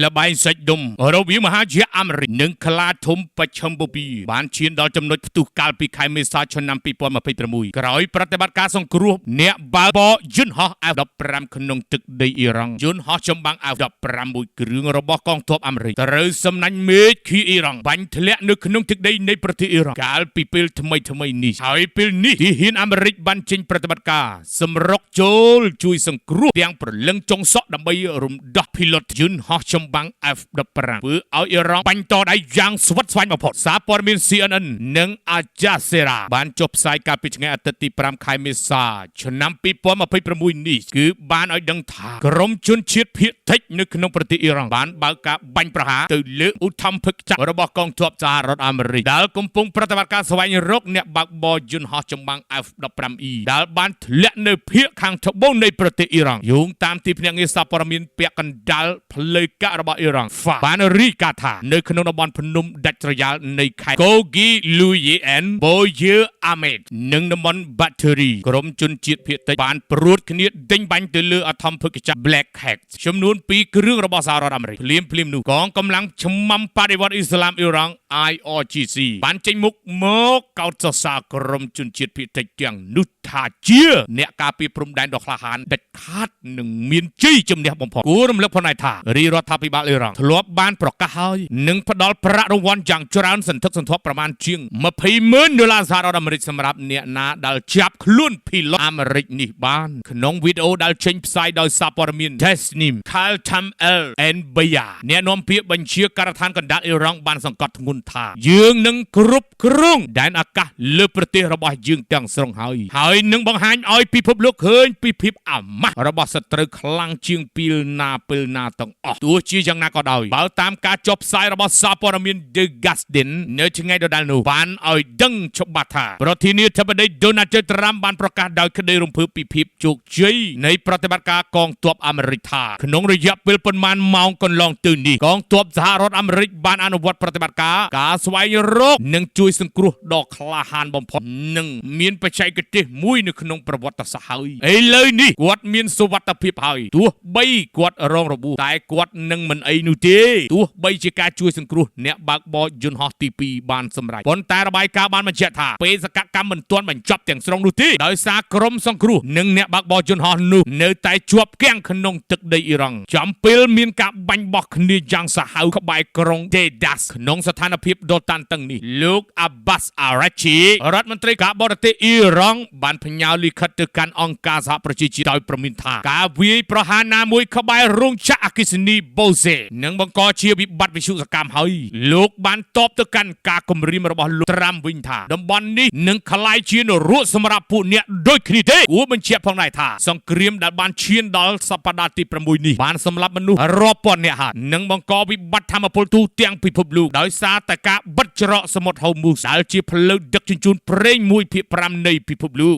លបែងសាច់ដុំរវាងមហាយៈអាមេរិកនិងខ្លាធំបច្ឆិមបូព៌ាបានឈានដល់ចំណុចផ្ទុះកាលពីខែមេសាឆ្នាំ2026ក្រោយប្រតិបត្តិការសង្គ្រោះអ្នកបើកបរយន្តហោះ F-15 ក្នុងទឹកដីអ៊ីរ៉ង់យន្តហោះចម្បាំង F-15 មួយគ្រឿងរបស់កងទ័ពអាមេរិកត្រូវសំណាញ់មេឃីអ៊ីរ៉ង់បាញ់ធ្លាក់នៅក្នុងទឹកដីនៃប្រទេសអ៊ីរ៉ង់កាលពីពេលថ្មីថ្មីៗនេះហើយពេលនេះទាហានអាមេរិកបានចេញប្រតិបត្តិការសម្រុកចូលជួយសង្គ្រោះទាំងព្រលឹងចុងសក់ដើម្បីរំដោះ pilot យន្តហោះចម្បាំង F-15 ធ្វើឲ្យអ៊ីរ៉ង់បាញ់តដៃយ៉ាងស្វិតស្វាញបំផុតសារព័ត៌មាន CNN និង Al Jazeera បានចុះផ្សាយកាលពីថ្ងៃអាទិត្យទី5ខែមេសាឆ្នាំ2026នេះគឺបានឲ្យដឹងថាក្រុមជនជាតិភាគតិចនៅក្នុងប្រទេសអ៊ីរ៉ង់បានបើកការបាញ់ប្រហារទៅលើឧទ្ធម្ភាគចក្ររបស់កងទ័ពសហរដ្ឋអាមេរិកដែលកំពុងប្រតិបត្តិការស្វែងរកអ្នកបើកបរយន្តហោះចម្បាំង F-15E ដែលបានធ្លាក់នៅភាគខាងត្បូងនៃប្រទេសអ៊ីរ៉ង់យោងតាមទីភ្នាក់ងារសារព័ត៌មានពាក់កណ្ដាលផ្លូវការរបស់អ៊ីរ៉ង់ FA បានរាយការណ៍ថានៅក្នុងតំបន់ភ្នំដាច់ស្រយាលនៃខេត្តកូគីលូយេអែនបូយឺអាមេតនិងតំបន់បាក់តេរីក្រុមជនជាតិភាគតិចបានព្រួតគ្នាដេញបាញ់ទៅលើអធិមភឹកចក្រ Black Hat ចំនួន2គ្រឿងរបស់សហរដ្ឋអាមេរិកភ្លាមភ្លាមនោះកងកម្លាំងឆ្មាំបដិវត្តអ៊ីស្លាមអ៊ីរ៉ង់ IRGC បានចេញមុខមកកោតសរសើរក្រុមជនជាតិភាគតិចទាំងនោះថាជាអ្នកការពារព្រំដែនដ៏ក្លាហានដាច់ខាតនិងមានជ័យជំនះបំផុតគួររំលឹកផងដែរថារាជរដ្ឋាភិបាលអ៊ីរ៉ង់ធ្លាប់បានប្រកាសហើយនិងផ្ដល់ប្រាក់រង្វាន់យ៉ាងច្រើនសន្ធឹកសន្ធាប់ប្រមាណជាង20ម៉ឺនដុល្លារសហរដ្ឋអាមេរិកសម្រាប់អ្នកណាដែលចាប់ខ្លួន pilot អាមេរិកនេះបានក្នុងវីដេអូដែលចេញផ្សាយដោយសារព័ត៌មាន Tasnim Khatam El Enbaya អ្នកនាំពាក្យបញ្ជាការដ្ឋានកណ្ដាលអ៊ីរ៉ង់បានសង្កត់ធ្ងន់ថាយើងនឹងគ្រប់គ្រងដែនអាកាសលើប្រទេសរបស់យើងទាំងស្រុងហើយហើយនឹងបង្ហាញឲ្យពិភពលោកឃើញពីភាពអាម៉ាស់របស់សត្រូវខ្លាំងជាងពេលណាពេលណាទាំងអស់ទោះជាយ៉ាងណាក៏ដោយបើតាមការចុះផ្សាយរបស់សារព័ត៌មាន The Guardian នៅថ្ងៃដដែលនោះបានឲ្យដឹងច្បាស់ថាប្រធានាធិបតី Donald Trump បានប្រកាសដោយក្តីរំភើបពីភាពជោគជ័យនៃប្រតិបត្តិការកងទ័ពអាមេរិកថាក្នុងរយៈពេលប៉ុន្មានម៉ោងកន្លងទៅនេះកងទ័ពសហរដ្ឋអាមេរិកបានអនុវត្តប្រតិបត្តិការការស្វែងរកនិងជួយសង្គ្រោះដ៏ក្លាហានបំផុតនិងមានបច្ចេកទេសមួយនៅក្នុងប្រវត្តិសាស្ត្រហើយឥឡូវនេះគាត់មានសុវត្ថិភាពហើយទោះបីគាត់រងរបួសតែគាត់នឹងមិនអីនោះទេទោះបីជាការជួយសង្គ្រោះអ្នកបើកបរយន្តហោះទី2បានសម្រេចប៉ុន្តែរបាយការណ៍បានបញ្ជាក់ថាបេសកកម្មមិនទាន់បញ្ចប់ទាំងស្រុងនោះទេដោយសារក្រុមសង្គ្រោះនិងអ្នកបើកបរយន្តហោះនោះនៅតែជាប់គាំងក្នុងទឹកដីអ៊ីរ៉ង់ចំពេលមានការបាញ់បោះគ្នាយ៉ាងសាហាវក្បែរក្រុងដេដាសក្នុងស្ថានភាពដ៏តានតឹងនេះលោកអាបាសអារ៉ាជីរដ្ឋមន្ត្រីការបរទេសអ៊ីរ៉ង់បានផ្ញើលិខិតទៅកាន់អង្គការសហប្រជាជាតិដោយព្រមានថាការវាយប្រហារណាមួយក្បែររោងចក្រអគ្គិសនីបូសេនឹងបង្កជាវិបត្តិវិទ្យុសកម្មហើយលោកបានតបទៅកាន់ការគំរាមរបស់លោកត្រាំវិញថាតំបន់នេះនឹងក្លាយជានរកសម្រាប់ពួកអ្នកដូចគ្នាទេគួរបញ្ជាក់ផងដែរថាសង្គ្រាមដែលបានឈានដល់សប្តាហ៍ទី6នេះបានសម្លាប់មនុស្សរាប់ពាន់នាក់ហើយនិងបង្កវិបត្តិធម្មពលទូទាំងពិភពលោកដោយសារតែការបិទច្រកសមុទ្រហូមូសដែលជាផ្លូវដឹកជញ្ជូនប្រេង1ភាគ5នៃពិភពលោក។